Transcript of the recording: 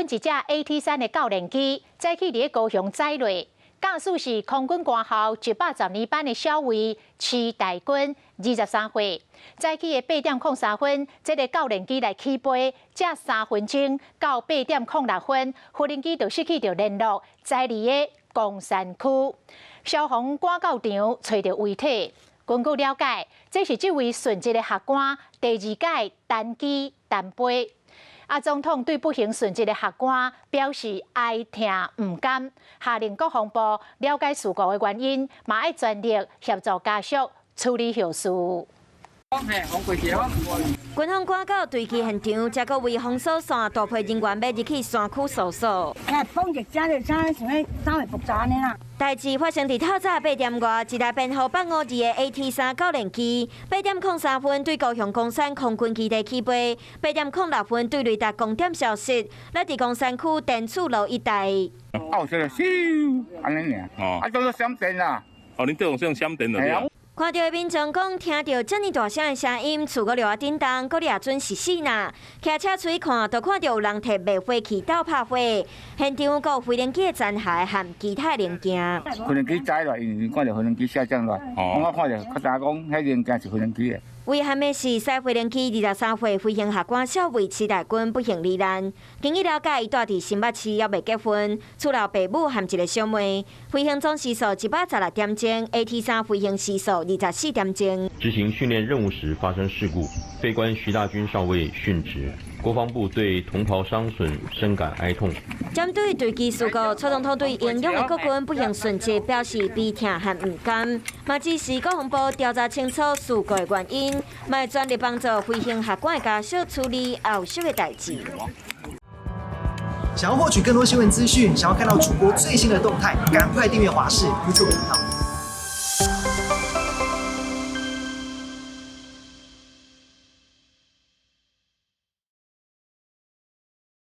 一隻 AT-3的教練機，早起佇高雄載落，駕駛是空軍官校110年班的少尉徐大軍，23歲。早起的8點03分，這个教練機來起飛，這3分鐘到8點06分，無人機就失去著聯絡，載佇个岡山區。消防趕到場，揣著遺體。根據了解，這是這位殉職的學官第二屆單機單飛。啊，總統對不幸殉職的學官表示哀痛毋甘，下令國防部了解事故的原因，嘛愛全力協助家屬處理後事。軍方趕到墜機現場，這閣為封鎖線大批人員欲入去山區搜索。哎，風一聲就聲，想欲啥會爆炸按呢啦？代誌發生佇透早8點外，一台編號852的 AT-3教練機，8點03分對高雄岡山空軍基地起飛，8點06分對雷達光點消失，來佇岡山區田厝路一帶。哦，這個咻，按呢爾。哦。啊，叫做閃電啦。哦，恁這種是用閃電的對。看著的民眾講，聽著遮爾大聲的聲音，厝閣掠震動，閣掠準是死啦。騎車出去看，就看著有人提滅火器鬥拍火，現場閣有飛行機的殘骸和其他零件。飛行機載落，因為看著飛行機下降落，我看著較早講，彼零件是飛行機的。遺憾的是，駛飛行機23歲飛行學官少尉徐大軍不幸罹難。根據了解，伊住佇新北市，猶未結婚，厝內爸母和一个小妹。飛行總時數116點鐘，AT-3飛行時數24點鐘。執行訓練任務時發生事故，飛官徐大軍少尉殉職。國防部對同袍傷損深感哀痛。針對墜機事故，蔡總統對英勇的國軍不幸殉職表示悲痛和毋甘，嘛指示國防部調查清楚事故的原因，嘛全力幫助飛行學官的家屬處理後續的代誌。想要獲取更多新聞資訊，想要看到主播最新的動態，趕快訂閱華視 YouTube 頻道。